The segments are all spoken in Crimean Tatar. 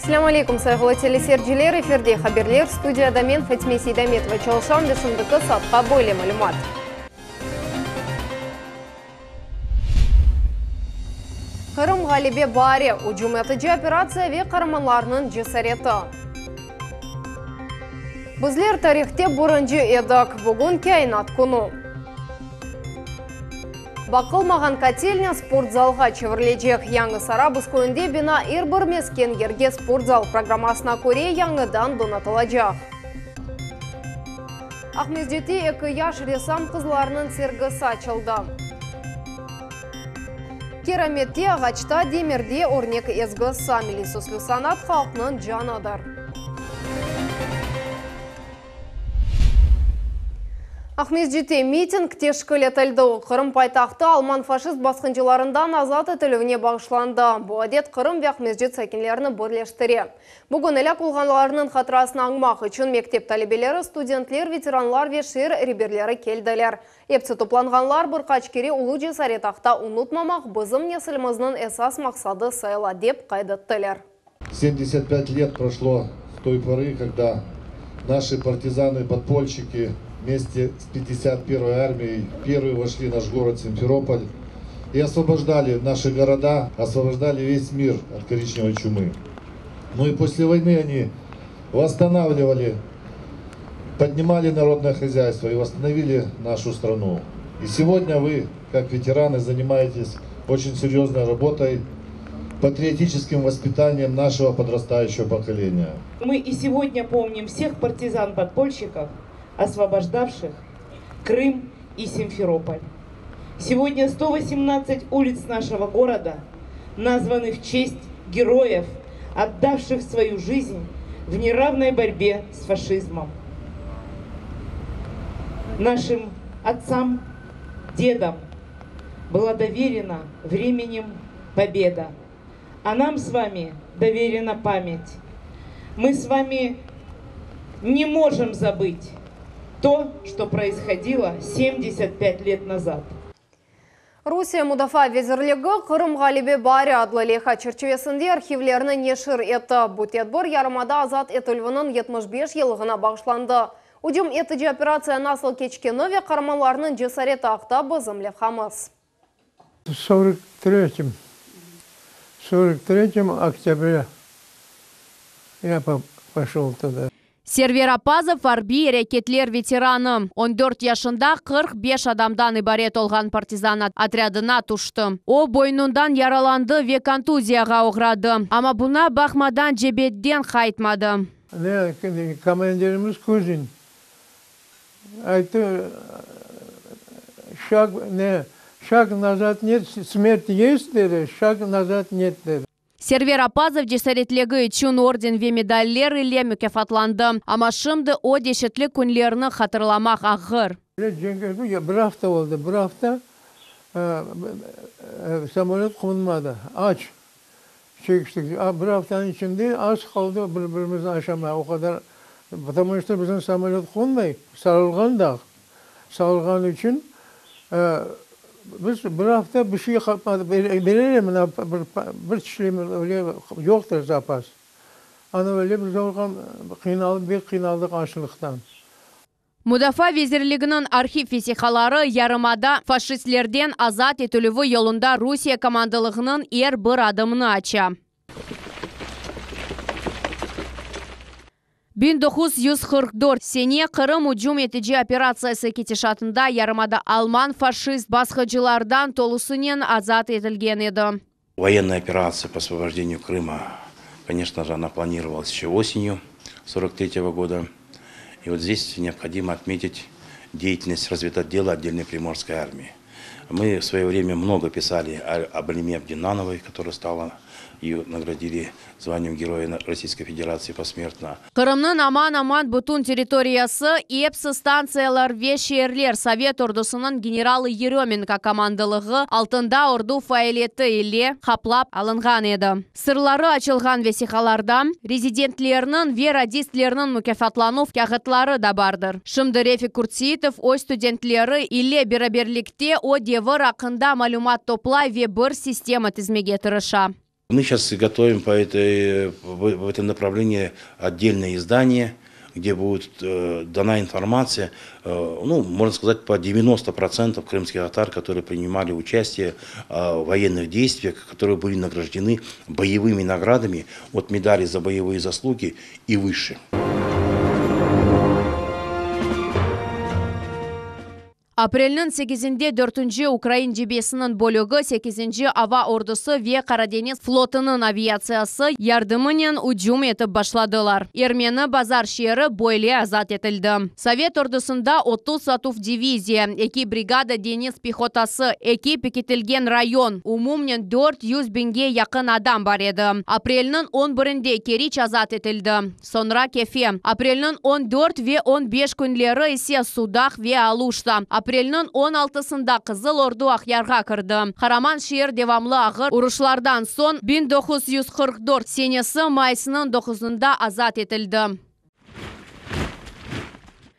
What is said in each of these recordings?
Selâm aleykum, sayğılı teleseyirciler! Efirde haberler, studiyada men, Fatime Seydametova, çalışam ve şimdiki saatqa böyle malümat. Qırım ğalebe baari, ücüm etici operatsiya ve qaramanlarnıñ cesareti. Bizler tarihte birinci edik, bugün kâinat künü. Baqılmağan kotelnâ sportzalğa çevirilecek. Yañı Sarabuz köyünde bina er bir mesken yerge sportzal programmasına köre yañıdan donatılacaq. Aqmescitte eki yaş ressam qızlarınıñ sergisi açıldı. Keramette, ağaçta, demirde örnek ezgisi, milliy süslü sanat halqnıñ canıdır. Aqmescitte miting teşkil etildi. O, Qırım paytahtı alman faşist basqıncılarından azat etilüvine bağışlandı. Bu adet Qırım ve Aqmescit sakinlerini birleştire. Bugün elâk olğanlarnıñ hatırasını añmaq içün mektep talebeleri, studentler, veteranlar ve şeer reberleri keldiler. Epsi toplanğanlar bir qaç kere ulu cesaret aqta unutmamaq bizim nesilimizniñ esas maqsadı sayıla, dep qayd ettiler. 75 let proшло с той поры, когда наши партизаны-подпольщики вместе с 51-й армией первые вошли в наш город Симферополь и освобождали наши города, освобождали весь мир от коричневой чумы. Ну и после войны они восстанавливали, поднимали народное хозяйство и восстановили нашу страну. И сегодня вы, как ветераны, занимаетесь очень серьезной работой, патриотическим воспитанием нашего подрастающего поколения. Мы и сегодня помним всех партизан-подпольщиков, освобождавших Крым и Симферополь. Сегодня 118 улиц нашего города названы в честь героев, отдавших свою жизнь в неравной борьбе с фашизмом. Нашим отцам, дедам была доверена временем победа, а нам с вами доверена память. Мы с вами не можем забыть то, что происходило 75 лет назад. Rusiye Mudafaa vezirligi Qırım ğalebe baari adlı leyha çerçivesinde arhivlerni neşir etti. Bu tedbir yarımada azat etilüviniñ 75 yıllığına bağışlandı. Ücüm etici operatsiya nasıl keçkeni ve qaramanlarnıñ cesareti aqta bizim levhamız. Сорок третьем, 43-м октября я пошел туда. Server Appazov arbiy areketler veteranı. 14 yaşında 45 adamdan ibaret olğan partizan otrâdına tüşti. O, boynundan yaralandı ve kontuziyağa oğradı. Amma buña baqmadan cebeden qaytmadı. Ne, komandirimiz Kuzin ayttı, шаг, ne, шаг назад нет, смерть есть, dedi, шаг назад нет, dedi. Server Appazov cesaretligi içün orden ve medaller ile mukâfatlandı. Amma şimdi o deşetli künlerni hatırlamaq ağır. Bir afta oldı, bir afta samolöt qonmadı, aç çekiştik. Bir aftanıñ içinde az qaldı bir-birimizni aşamağa, o qadar, потому что bizim samolöt qonmay, sarılğan dağ, sarılğanı içün biz bir afta bir şey qapmadıq, bereler mına bir tişlem öyle yoqtır zapas. Ana öyle biz qıynalıp, bek qıynaldıq açlıqtan. Mudafaa vezirliginiñ arhiv vesiqaları yarımada faşistlerden azat etilüvi yolunda Rusiye komandalığınıñ er bir adımını aça. 1944 sene Qırım ücüm etici operatsiyası ketişatında yarımada alman faşist basqıcılardan tolusınen azat etilgen edi. Военная операция по освобождению Крыма, конечно же, она планировалась еще осенью 1943 года. И вот здесь необходимо отметить деятельность разведотдела отдельной Приморской армии. Мы в свое время много писали об Алиме Абдинановой, которая стала, ее наградили званием Героя Российской Федерации посмертно. Qırımnıñ aman-aman bütün territoriyası, epsi stantsiyalar ve şeerler Sovet ordusınıñ generalı Yerömenko komandalığı altında ordu faaliyeti ile qaplap alınğan edi. Sırları açılğan vesiqalarda rezidentlerniñ ve radistlerniñ mukâfatlanuv kâğıtları da bardır. Şimdi Refik Kurtseitov öz studentleri ile beraberlikte o devir aqqında malümat toplay ve bir sistema tizmege tırışa. Мы сейчас готовим по этой, в этом направлении отдельное издание, где будет э, дана информация, э, ну, можно сказать, по 90% крымских татар, которые принимали участие э, в военных действиях, которые были награждены боевыми наградами от медали за боевые заслуги и выше. Aprelniñ segizinde dörtünci ukrain cebesiniñ bölügi sekizinci ava ordusı ve Qaradeñiz flotunıñ aviatsiyası yardımınen ücüm etip başladılar. Ermeni Bazar şeeri böyle azat etildi. Sovet ordusında 30 atuv diviziya, eki brigada deñiz pehotası, eki pekitilgen rayon, umumnen 400 biñge yaqın adam bar edi. Aprelniñ on birinde Keriç azat etildi. Soñra Kefe, aprelniñ 14 ve 15 künleri ise Sudaq ve Aluşta. Aprelniñ on altısında Qızıl ordu Aqyarğa kirdi. Qaraman şeer devamlı ağır uruşlardan soñ 1944 senesi mayısınıñ doquzında azat etildi.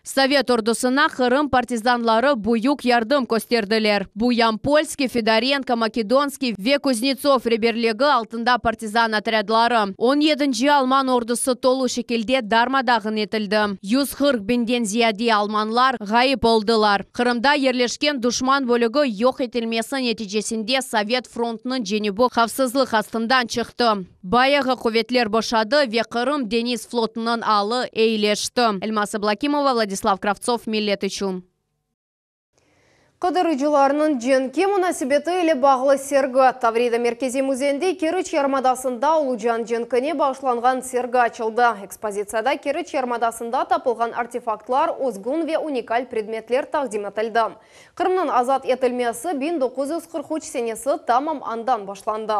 Sovet ordusına Qırım partizanları büyük yardım kösterdiler. Bu Yampolskiy, Fedorenko, Makedonskiy ve Kuznetsov reberligi altında partizan otrâdları. 17-nci alman ordusı tolu şekilde darma-dağın etildi. 140 biñden ziyade almanlar ğayıp oldılar. Qırımda yerleşken duşman bölügi yoq etilmesi neticesinde Sovet frontınıñ cenübi havfsızlıq astından çıqtı. Bayağı quvetler boşadı ve Qırım deñiz flotunıñ alı eyileşti. Elmaz Ablâkimova, Vladislav Kravtsov, Millet içün. Qıdırıcılarnıñ cenkke munasebeti ile bağlı sergi. Tavrida merkeziy müzeyinde Keriç yarımadasında Ulucan cenkine bağışlanğan sergi açıldı. Ekspozitsiyada Keriç yarımadasında tapılğan artefaktlar, özgün ve unikal predmetler taqdim etildi. Qırımnıñ azat etilmesi 1943 senesi tamam andan başlandı.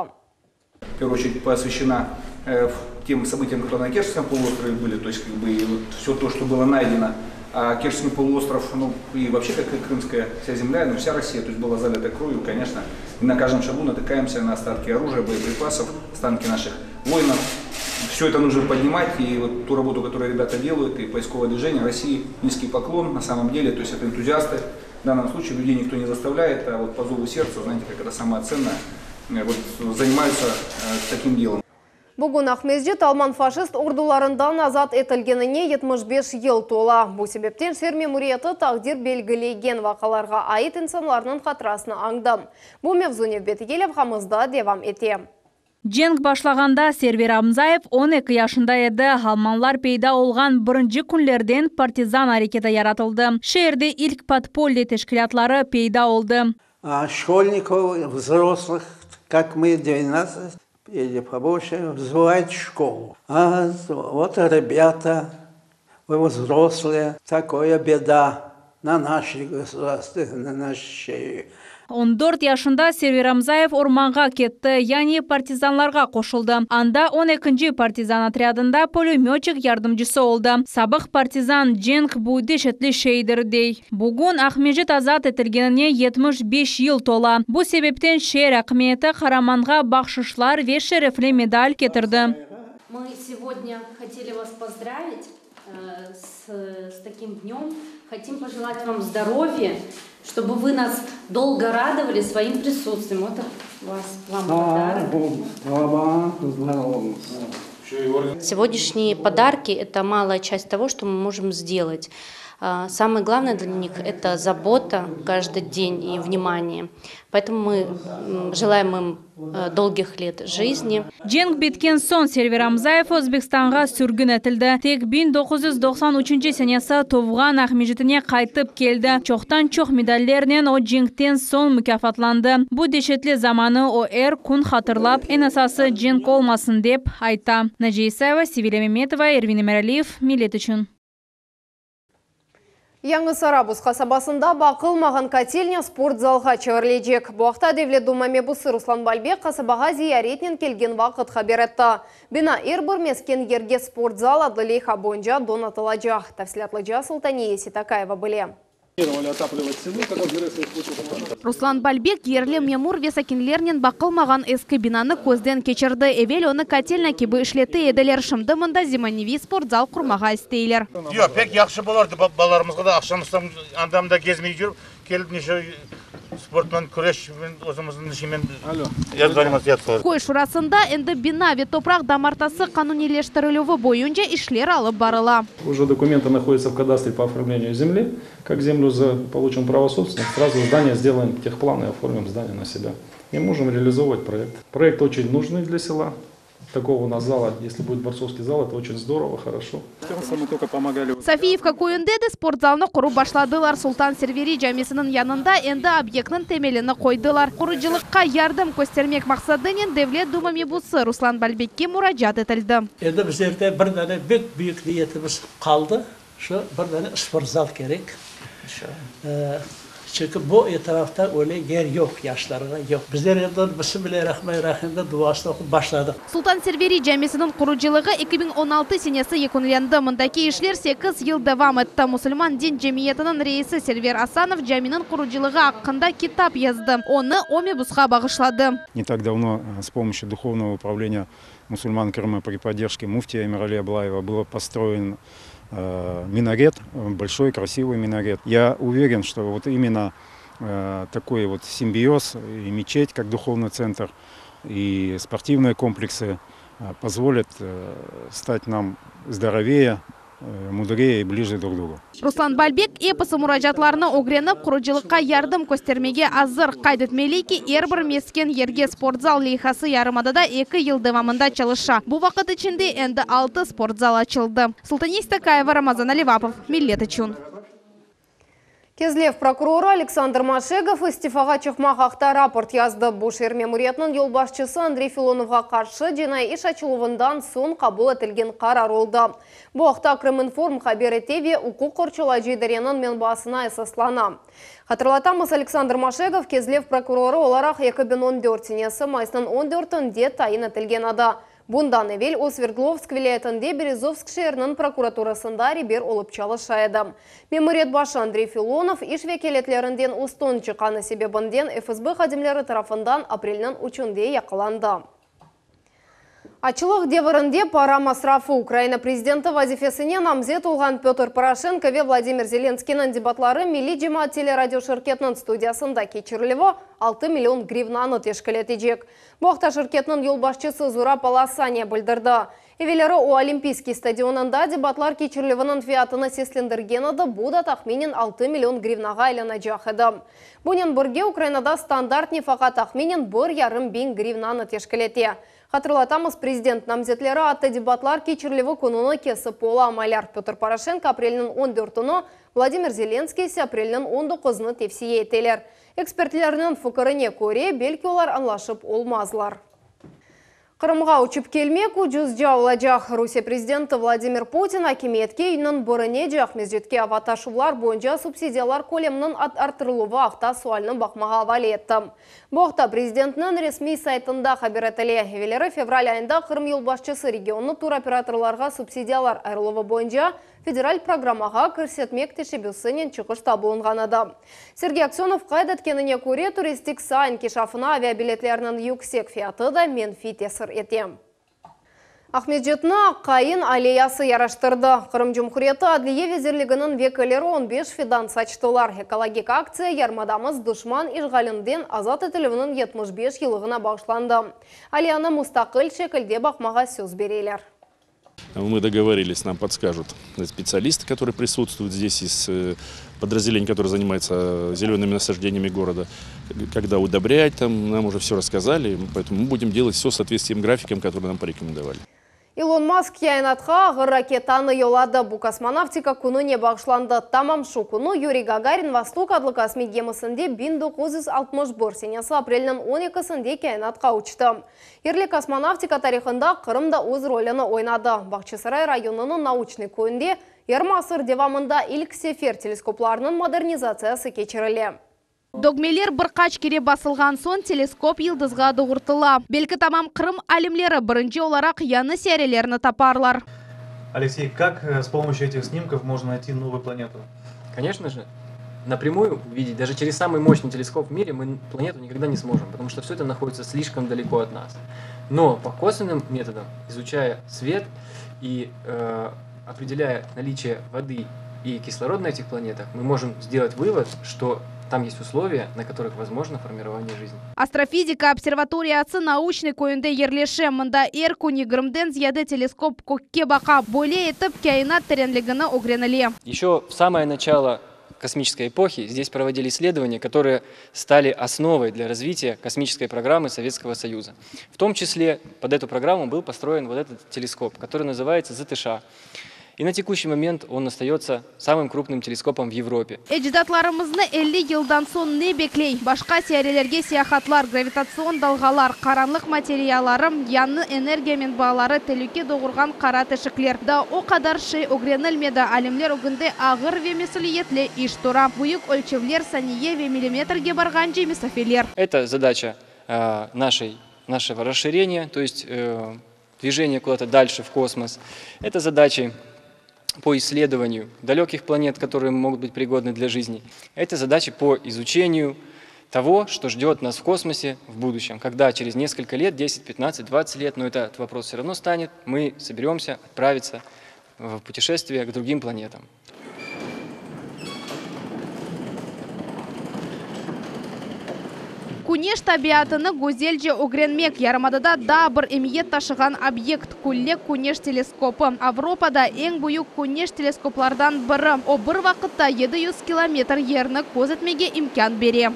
В первую очередь посвящена э, тем событиям, которые на Керченском полуострове были, то есть как бы и вот все то, что было найдено. А Керченский полуостров, ну и вообще как и Крымская вся земля, ну вся Россия, то есть была залита кровью, конечно. И на каждом шагу натыкаемся на остатки оружия, боеприпасов, останки наших воинов. Все это нужно поднимать, и вот ту работу, которую ребята делают, и поисковое движение России, низкий поклон на самом деле, то есть это энтузиасты. В данном случае людей никто не заставляет, а вот по зову сердца, знаете, как это самое ценное, э, вот занимаются э, таким делом. Bugün Aqmescit alman faşist ordularından azat etilgenine 75 yıl tola. Bu sebepten şeer memuriyeti taqdir belgilegen vaqialarğa ait insanlarnıñ hatırasını añdı. Bu mevzu nevbetteki levhamızda devam ete. Cenk başlağanda Server Amzayev 12 yaşında edi. Almanlar peyda olğan birinci künlerden partizan areketi yaratıldı. Şeerde ilk podpolye teşkilâtları peyda oldı. А школьников, взрослых, как мы, 12 или побольше, вызывают в школу. А вот, ребята, вы взрослые, такая беда на нашей государстве, на нашей шее. 14 yaşında Server Amzayev ormanğa ketti, yani partizanlarğa qoşuldı. Anda 12-nci partizan otrâdında pulemötçik yardımcısı oldı. Sabıq partizan cenk bu deşetli şeydir dey. Bugün Aqmescit azat etilgenine 75 yıl tola. Bu sebepten şeer akimiyeti qaramanğa bahşışlar ve şerefli medal ketirdi. Мы сегодня хотели вас поздравить э, с, с таким днем. Хотим пожелать вам здоровья, чтобы вы нас долго радовали своим присутствием. Вот вас, вам подарок. Сегодняшние подарки – это малая часть того, что мы можем сделать. А, Самое главное для них – это забота каждый день и внимание. Поэтому мы м, желаем им э, долгих лет жизни. Cenk bitken soñ Server Amzayev Özbekistanğa sürgün etildi. Tek 1993 senesi tuvğan Aqmescitine qaytıp keldi. Çoqtan çoq medallernen o cenkten soñ mukâfatlandı. Bu deşetli zamanı o er kün hatırlap, eñ esası cenk olmasın dep ayta. Naciye İsayeva, Sevilya Memetova, Ervin Emiraliyev, Millet içün. Yañı Sarabuz qasabasında baqılmağan kotelnâ sport zalğa çevirilecek. Bu aqta Devlet Duma mebusı Ruslan Balbek qasabağa ziyaretnen kelgen vaqıt haber etti. Bina er bir mesken yerge sport zal adlı leyha boyunca donatılacaq. Tafsilâtlıca Sultaniye Sitakaeva bile. Ruslan Balbek yerli memur ve sakinlernen baqılmağan eski binanı közden keçirdi. Evel onı kotelnâ kibi işlete ediler. Şimdi mında zemaneviy sportzal qurmağa isteyler. Yoq, pek yahşı bolardı balalarımızğa da aqşam anda mında gezmey yürip, kelip neşe. Sportman küreş özümizniñ işimen yazğanımız yatır. Köy şurasında endi bina ve topraq damartası qanuniyleştirilüvi boyunca işler alıp barıla. Уже документы находятся в кадастре по оформлению земли. Как землю получим право собственности, сразу здание сделаем, техплан и оформим здание на себя. И можем реализовывать проект. Проект очень нужный для села. Такого у нас зала, если будет борцовский зал, это очень здорово, хорошо. Мы только помогали. Sofiyevka köyünde de sportzalnı qurıp başladılar. Sultan Serveri camisiniñ yanında endi obyektniñ temelini qoydılar. Qurucılıqqa yardım köstermek maqsadınen Devlet Duma mebusı Ruslan Balbekke muracaat etildi. Endi bizlerde bir dane pek büyük niyetimiz qaldı, şu bir dane sportzal kerek. Çünki bu etrafta öyle yer yoq, yaşlarğa yoq. Bizler endi Bismillâirrahmanirrahimde duasını oqup başladıq. Sultan Serveri camisiniñ qurucılığı 2016 senesi yekünlendi. Mındaki işler sekiz yıl devam etti. Musulman din cemiyetiniñ reisi Server Asanov caminiñ qurucılığı aqqında kitap yazdı. Onı o mebusqa bağışladı. Не так давно с помощью Духовного управления мусульман Крыма при поддержке муфтия Эмирали Аблаева был построен минарет, большой красивый минарет. Я уверен, что вот именно такой вот симбиоз и мечеть как духовный центр, и спортивные комплексы позволят стать нам здоровее, мудрее и ближе друг к другу. Ruslan Balbek episi muracaatlarnı ögrenip, qurucılıqqa yardım köstermege azır. Qayd etmeli ki, er bir mesken yerge sportzal leyhası yarımadada eki yıl devamında çalışa. Bu vaqıt içinde endi altı sportzal açıldı. Sultaniye Stakayeva, Ramazan Alivapov. Millet içün. Kezlev prokurorı Aleksandr Maşegov istifağa çıqmaq aqta raport yazdı. Bu şeer memuriyetiniñ yolbaşçısı Andrey Filonovğa qarşı cinaiy iş açıluvından soñ qabul etilgen qarar oldı. Bu aqta Krıminform haber ete ve uquq qorçalayıcı idareniñ menbaasına esaslana. Hatırlatamız, Aleksandr Maşegov Kezlev prokurorı olaraq 2014 senesi mayısnıñ 14-ünde tayin etilgen edi. Bundan evel o Sverdlovsk vilâyetinde Berezovsk şeeriniñ prokuraturasında reber olıp çalışa edi. Memuriyet başı Andrey Filonov iş vekâletlerinden üstün çıqqanı sebebinden FSB hadimleri tarafından aprelniñ üçünde yaqalandı. Açlıq devirinde para masrafı. Ukraina prezidenti vazifesine namzet olğan Pötr Poroşenko ve Vladimir Zelenskiyniñ debatları Milliy cemaat teleradioşirketiniñ studiyasında keçirilüvi 6 million grivnanı teşkil etecek. Bu aqta şirketniñ yolbaşçısı Zurab Alasaniya bildirdi. Evelleri o Olimpiyskiy stadionında debatlar keçirilüviniñ fiyatını seslendirgen edi, bu da tahminen 6 million grivnağa aylanacaq edi. Bunen birge Ukrainada standart nefaqa tahminen bir yarım biñ grivnanı teşkil ete. Hatırlatamız, prezident namzetleri atta debatlar keçirilüvi kününi kesip olamaylar. Pötr Poroşenko aprelniñ 14-üni, Vladimir Zelenskiy ise aprelniñ 19-ını tevsiye eteler. Ekspertlerniñ fikirine köre, belki olar añlaşıp olmazlar. Qırımğa uçıp kelmek ucuzca olacaq. Rusiye prezidenti Vladimir Putin akimiyetke iyünniñ birine Aqmescitke ava taşuvlar boyunca subsidiyalar köleminiñ arttırıluvı aqta sualni baqmağa avale etti. Bu aqta prezidentniñ resmiy saytında haber etile. Evelleri fevral ayında Qırım yolbaşçısı regionnı turoperatorlarğa subsidiyalar ayırıluvı boyunca federal programmağa kirsetmek teşebbüsinen çıqışta bulunğan edi. Sergey Aksönov qayd etkenine köre, turistik saa inkişafına aviabiletlerniñ yüksek fiyatı da menfiy tesir ete. Aqmescitni Aqqayın alleyası yaraştırdı. Qırım Cumhuriyeti Adliye Vezirliginiñ vekilleri 15 fidan saçtılar. Ekologik aktsiya yarımadamız duşman işğalinden azat etilüviniñ 75 yıllığına bağışlandı. Alleyanı mustaqil şekilde baqmağa söz bereler. Мы договорились, нам подскажут специалисты, которые присутствуют здесь из подразделений, которые занимаются зелеными насаждениями города, когда удобрять, там нам уже все рассказали, поэтому мы будем делать все в соответствии с тем графиком, который нам порекомендовали. Илон Маск kâinatqa ağır raketanı yolladı. Bu kosmonavtika kününe bağışlandı. Tamam şu künü Yuriy Gagarin Vostok adlı kosmik gemisinde 1961 senesi aprelniñ 12-sinde kâinatqa uçtı. Yerli kosmonavtika tarihında Qırım da öz rolüni oynadı. Bağçasaray rayonınıñ Nauçnıy köyünde yarım asır devamında ilk sefer teleskoplarnıñ modernizatsiyası keçirile. Dögmeler bir qaç kere basılğan soñ teleskop yıldızğa doğrultıla. Belki tamam Qırım alimleri birinci olaraq yañı seyyarelerni taparlar. Алексей, как с помощью этих снимков можно найти новую планету? Конечно же, напрямую увидеть, даже через самый мощный телескоп в мире, мы планету никогда не сможем, потому что все это находится слишком далеко от нас. Но по косвенным методам, изучая свет и определяя наличие воды и кислорода на этих планетах, мы можем сделать вывод, что там Там есть условия, на которых возможно формирование жизни. Astrofizika observatoriyası Nauçnıy köyünde yerleşe. Mında er kün yigirmiden ziyade teleskop kökke baqa. Böyle etip kâinat terenligini ögrenile. Еще в самое начало космической эпохи здесь проводили исследования, которые стали основой для развития космической программы Советского Союза. В том числе под эту программу был построен вот этот телескоп, который называется ЗТШ. И на текущий момент он остается самым крупным телескопом в Европе. Ecdatlarımıznı 50 yıldan soñ ne bekley? Başqa seyyarelerge seyahatlar, gravitatsion dalğalar, qaranlıq materiyaları, yañı energiya menbaları, telüke doğurğan qara teşikler. Daa o qadar şey ögrenilmedi. Alimler ögünde ağır ve mesüliyetli iş tura. Büyük ölçevler, saniye ve millimetrge barğance mesafeler. Это задача э, нашей, нашего расширения, то есть э, движения куда-то дальше в космос. Это задачи по исследованию далеких планет, которые могут быть пригодны для жизни. Это задачи по изучению того, что ждет нас в космосе в будущем, когда через несколько лет, 10, 15, 20 лет, но этот вопрос все равно станет, мы соберемся отправиться в путешествие к другим планетам. Küneş tabiatını güzelce ögrenmek, yarımadada daa bir emiyet taşığan obyekt, külle küneş teleskopı. Avropada eñ büyük küneş teleskoplardan biri, o bir vaqıtta 700 kilometr yerni köz etmege imkân bere.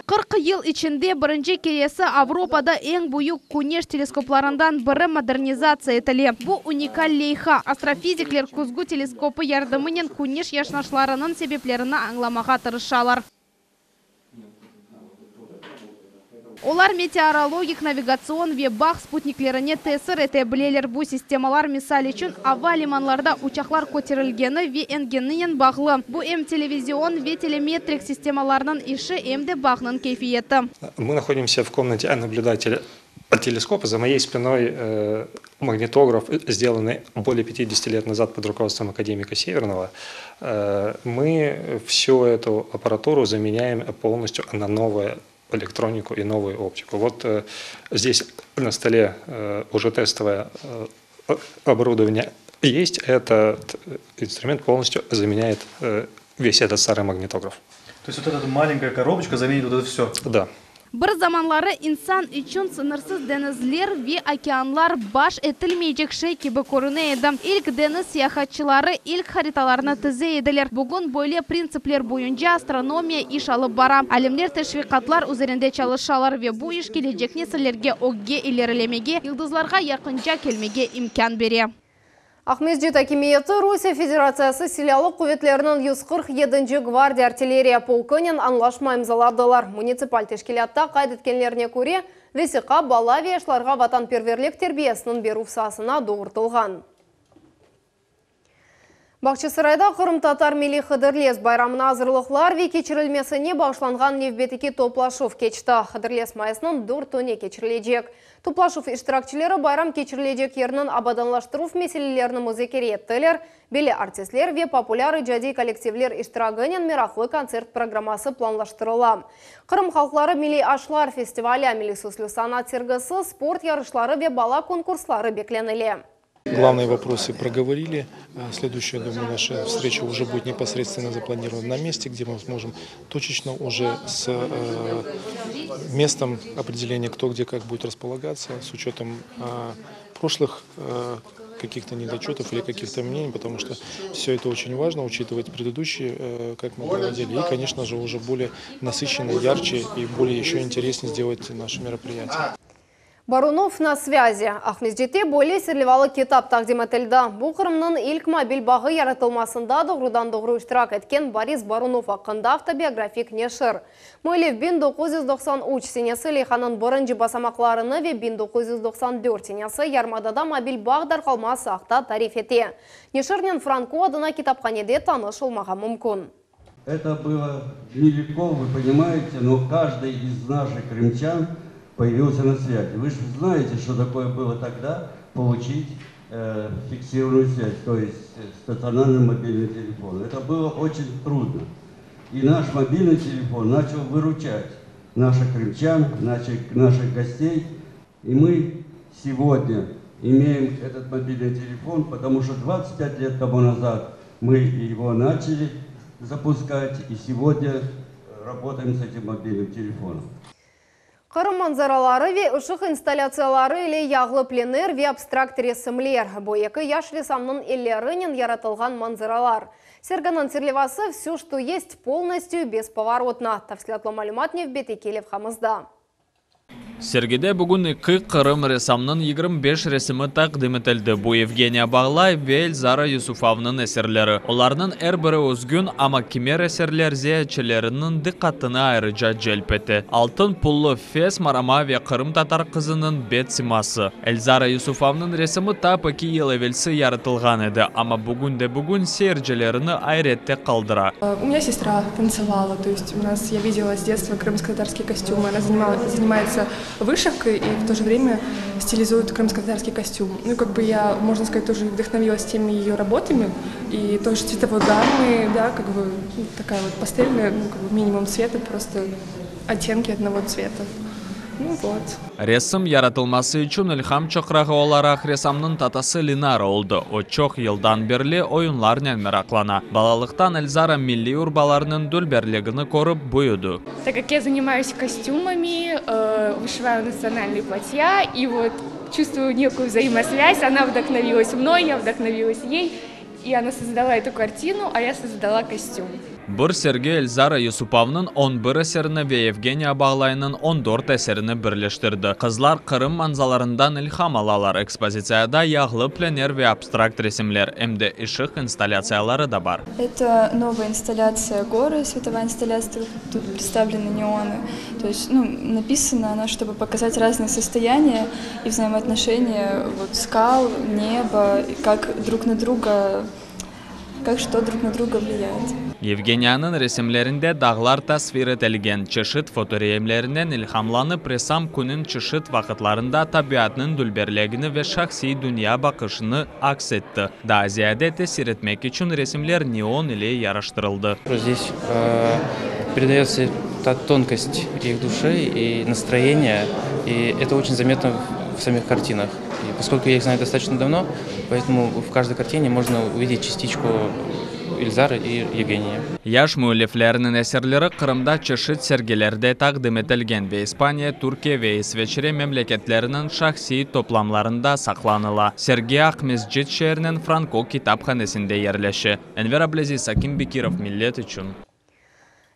40 yıl içinde birinci keresi Avropada eñ büyük küneş teleskoplarından biri modernizatsiya etile. Bu unikal leyha. Astrofizikler küzgü teleskopı yardımınen küneş yaşnaşlarınıñ sebeplerini añlamağa tırışalar. Olar meteorologik, navigatsion ve bağ sputniklerine tesir ete bileler. Bu sistemalar, misal içün, ava limanlarda uçaqlar köterilgeni ve engeninen bağlı. Bu em televizion ve telemetrik sistemalarnıñ işi, em de bağnıñ keyfiyeti. Мы находимся в комнате наблюдателя телескопа. За моей спиной магнитограф, сделанный более 50 лет назад под руководством академика Северного. Мы всю эту аппаратуру заменяем полностью на новое электронику и новую оптику. Вот здесь на столе уже тестовое оборудование есть. Этот инструмент полностью заменяет весь этот старый магнитограф. То есть вот эта маленькая коробочка заменит вот это все? Да. Bir zamanları insan içün sıñırsız deñizler ve okeanlar baş etilmeycek şey kibi körüne edi. İlk deñiz seyahatçıları ilk haritalarnı tize ediler. Bugün böyle printsipler boyunca astronomiya iş alıp bara. Alimler teşviqatlar üzerinde çalışalar ve bu iş kelecek nesillerge ögge ilerilemege, yıldızlarğa yaqınca kelmege imkân bere. Aqmescit akimiyeti Rusiye Federatsiyası Silâlı quvetleriniñ 147nci gvardiya artilleriya polkunen añlaşma imzaladılar. Munitsipal teşkilâtta qayd etkenlerine köre, vesiqa bala ve yaşlarğa vatanperverlik terbiyesiniñ berüv saasına doğrutılğan. Bağçasarayda qırımtatar milliy Hıdırlez bayramına azırlıqlar ve keçirilmesine bağışlanğan nevbetteki toplaşuv keçti. Hıdırlez mayısnıñ dörtüne keçirilecek. Toplaşuv iştirakçileri bayram keçirilecek yerniñ abadanlaştıruv meselelerini muzakere ettiler, belli artistler ve populâr icadiy kollektivler iştiragınen meraqlı kontsert programması planlaştırıla. Qırım halqları milliy aşlar festivali, milliy süslü sanat sergisi, sport yarışları ve bala konkursları beklenile. Главные вопросы проговорили. Следующая, думаю, наша встреча уже будет непосредственно запланирована на месте, где мы сможем точечно уже с э, местом определения, кто где как будет располагаться, с учетом э, прошлых э, каких-то недочетов или каких-то мнений, потому что все это очень важно, учитывать предыдущие, как мы проводили, и, конечно же, уже более насыщенно, ярче и более еще интереснее сделать наше мероприятие. Барунов на связи. Aqmescitte böyle serlevalı kitap taqdim etildi. Bu Qırımnıñ ilk mobil bağı yaratılmasında doğrudan-doğru iştirak etken Boris Barunov aqqında avtobiografik neşir. Müellif 1993 senesi leyhanıñ birinci basamaqlarını ve 1994 senesi yarımadada mobil bağ darqalması aqta tarif ete. Neşirnen Franko adına kitaphanede tanış olmağa mümkün. Это было нелегко, вы понимаете, но каждый из наших крымчан появился на связи. Вы же знаете, что такое было тогда получить э, фиксированную связь, то есть стационарный мобильный телефон. Это было очень трудно. И наш мобильный телефон начал выручать наших крымчан, наших, наших гостей. И мы сегодня имеем этот мобильный телефон, потому что 25 лет тому назад мы его начали. запускать, и сегодня работаем с этим мобильным телефоном. Qırım manzaraları ve ışıq installâtsiyaları ile yağlı plener ve abstrakt resimler. Bu eki yaş ressamnıñ ellerinen yaratılğan manzaralar. Serginiñ serlevası Vsё, что есть, polnostyu i bespovorotno. Tafsilâtlı malümat nevbetteki levhamızda. Sergide bugün eki qırım ressamnıñ 25 resimi taqdim etildi. Bu Yevgeniya Bağlay ve Elzara Yusufovnıñ eserleri. Olarnıñ er biri özgün, amma kimer eserler ziyaretçileriniñ diqqatını ayrıca celp ete. Altın pullı fes marama ve qırımtatar qızınıñ bet siması. Elzara Yusufovnıñ resimi tap eki yıl evelsi yaratılğan edi, amma bugün de-bugün seyircilerini ayrette qaldıra. У меня сестра танцевала, то есть у нас, я видела с детства крымско-татарские костюмы. Она занимается вышивкой и в то же время стилизует крымско-татарский костюм. Ну, как бы я, можно сказать, тоже вдохновилась теми ее работами и тоже цветовой гаммы, да, как бы ну, такая вот пастельная, ну, как бы минимум цвета, просто оттенки одного цвета. Ну вот. Resim yaratılması içün ilham çoqrağı olaraq ressamnıñ tatası Linara oldı. O çoq yıldan berli oyunlarnen meraqlana. Balalıqtan Elzara milliy urbalarnıñ dülberligini körip büyüdi. Так как я занимаюсь костюмами, э, вышиваю национальные платья, и вот чувствую некую взаимосвязь, она вдохновилась мной, я вдохновилась ей, и она создала эту картину, а я создала костюм. Bir sergi Elzara Yusupovnıñ 11 eserini ve Yevgeniya Bağlaynıñ 14 eserini birleştirdi. Qızlar Qırım manzaralarından ilham alalar. Ekspozitsiyada yağlı plener ve abstrakt resimler, em de ışıq installâtsiyaları da bar. Это новая инсталляция «Горы», световая инсталляция, тут представлены неоны. То есть, ну, написана она, чтобы показать разные состояния и взаимоотношения вот, скал, неба, и как друг на друга, как что друг на друга влияет. Yevgeniyanıñ resimlerinde dağlar tasvir etilgen çeşit fotoresimlerinden ilhamlanıp ressam künniñ çeşit vaqıtlarında tabiatnıñ dülberligini ve şahsiy dünya baqışını aks etti. Daa ziyade tesir etmek içün resimler neon ile yaraştırıldı. Здесь э, передается та тонкость их души и настроение, и это очень заметно в самих картинах. И поскольку я их знаю достаточно давно, поэтому в каждой картине можно увидеть частичку Ильзары и Евгении. Yaş müelliflerniñ eserleri Qırımda çeşit sergilerde taqdim etilgen ve İspaniya, Türkiye ve İsveçre memleketleriniñ şahsiy toplamlarında saqlanıla. Sergi Aqmescit şeeriniñ Franko kitaphanesinde yerleşe. Enver Ablâziz, Akim Bekirov, Millet içün.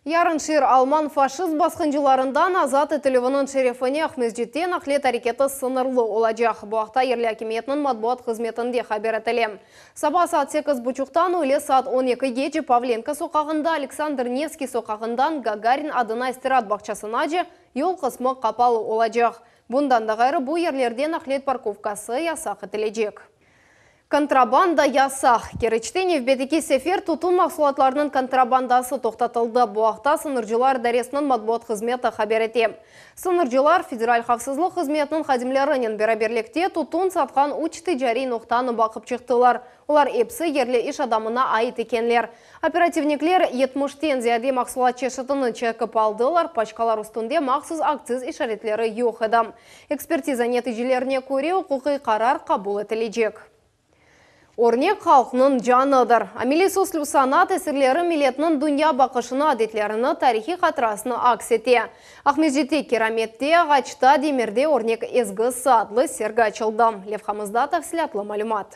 Yarın şeer alman faşist basqıncılarından azat etilüviniñ şerefine Aqmescitte naqliyat areketi sıñırlı olacaq. Bu aqta yerli akimiyetniñ matbuat hızmetinde haber etile. Saba saat 8.30-tan öyle saat 12-gece Pavlenko soqağında Aleksandr Nevskiy soqağından Gagarin adına istiraat bağçasınace yol qısmı qapalı olacaq. Bundan da ğayrı bu yerlerde naqliyat parkovkası yasaq etilecek. Kontrabanda yasaq. Keriçte nevbetteki sefer tütün mahsulatlarınıñ kontrabandası toqtatıldı. Bu aqta sıñırcılar idaresiniñ matbuat hızmeti haber ete. Sıñırcılar Federal havfsızlıq hızmetiniñ hadimlerinen beraberlikte tütün satqan üç ticariy noqtanı baqıp çıqtılar. Olar episi yerli iş adamına ait ekenler. Operativnikler 70-ten ziyade mahsulat çeşitini çekip aldılar, paçkalar üstünde mahsus aktsiz işaretleri yoq edi. Ekspertiza neticelerine köre uquqiy qarar qabul etilecek. Örnek halqnıñ canıdır. Ameliy süslü sanat eserleri milletniñ dünya baqışını, adetlerini, tarihiy hatırasını aks ete. Aqmescitte keramette, ağaçta, demirde örnek ezgisi adlı sergi açıldı. Levhamızda tafsilâtlı malümat.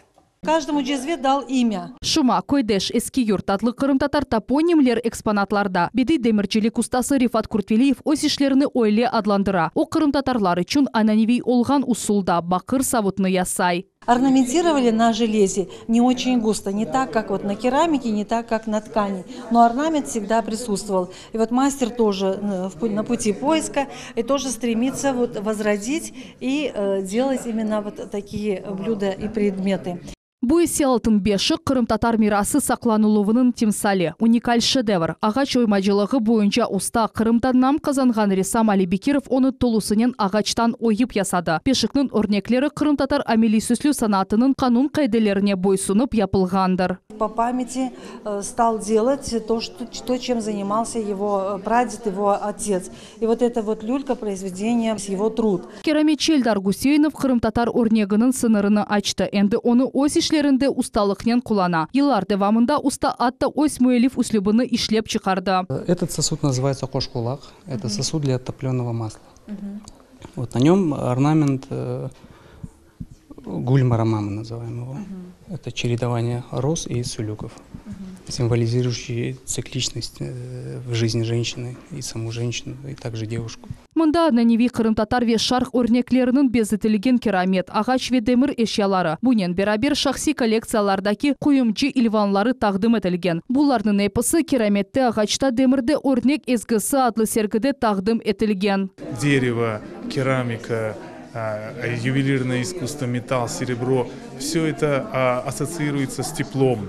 Каждому джезве дал имя. Şuma, Köydeş, Eski Yurt adlı qırımtatar toponimler eksponatlarda. Bediy demircilik ustası Refat Kurtveliyev öz işlerini öyle adlandıra. O qırımtatarlar içün ananeviy olğan usulda baqır savutnı yasay. Орнаментировали на железе не очень густо, не так, как вот на керамике, не так, как на ткани. Но орнамент всегда присутствовал. И вот мастер тоже э, на пути поиска и тоже стремится вот возродить и э, делать именно вот такие блюда и предметы. Bu ise altın beşik qırımtatar mirası saqlanıluvınıñ timsali. Unikal şedevr. Ağaç oymacılığı boyunca usta Qırımda nam qazanğan ressam Ali Bekirov onı tolusınen ağaçtan oyıp yasadı. Beşikniñ örnekleri qırımtatar ameliy süslü sanatınıñ qanun qaidelerine boysunıp yapılğandır. По памяти э, стал делать то, что, то, чем занимался его э, прадед, его отец. И вот эта вот люлька произведение, его труд. Kirametçi Eldar Güseynov qırımtatar örneginiñ sıñırını açtı. Endi onı öz işlerinde ustalıqnen qullana. Yıllar devamında usta atta öz müellif üslübini işlep çıqardı. Этот сосуд называется qoşqulaq. Это сосуд для топленого масла. Вот на нем орнамент э, gül-marama мы называем его. Это чередование роз и сулюков, символизирующие цикличность э, в жизни женщины и саму женщину, и также девушку. Mında ananeviy qırımtatar ve şarq örneklerinen bezetilgen kiramet, ağaç ve demir eşyaları, bunen beraber şahsiy kollektsiyalardaki quyumcı ilvanları taqdim etilgen. Bularnıñ episi Kiramette, ağaçta, demirde örnek ezgisi adlı sergide taqdim etilgen. Дерево, керамика, ювелирное искусство, металл, серебро, все это ассоциируется с теплом,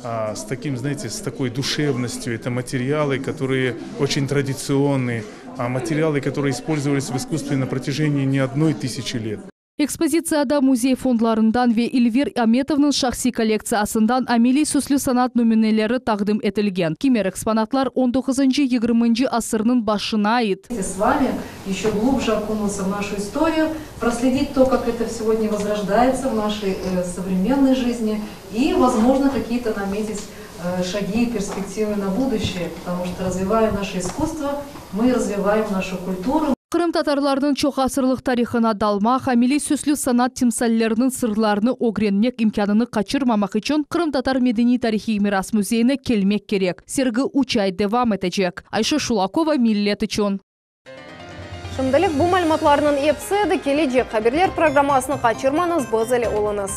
с таким, знаете, с такой душевностью. Это материалы, которые очень традиционные, материалы, которые использовались в искусстве на протяжении не одной тысячи лет. Ekspozitsiyada müzey fondlarından ve İlver Ametovnıñ şahsiy kollektsiyasından ameliy süslü sanat nümüneleri taqdim etilgen. Kimer eksponatlar 19-20 asırnıñ başına ait. С вами еще глубже окунуться в нашу историю, проследить то, как это сегодня возрождается в нашей э, современной жизни и, возможно, какие-то наметить э, шаги и перспективы на будущее, потому что развивая наше искусство, мы развиваем нашу культуру. Qırımtatarlarnıñ çoqasırlıq tarihına dalmaq, ameliy süslü sanat timsalleriniñ sırlarını ögrenmek imkânını qaçırmamaq içün Qırımtatar medeniy tarihiy miras müzeyine kelmek kerek. Sergi üç ay devam etecek. Ayşe Şulakova, Millet içün. Şimdilik bu malümatlarnıñ episi edi. Kelecek haberler programmasını qaçırmañız, biz ile oluñız.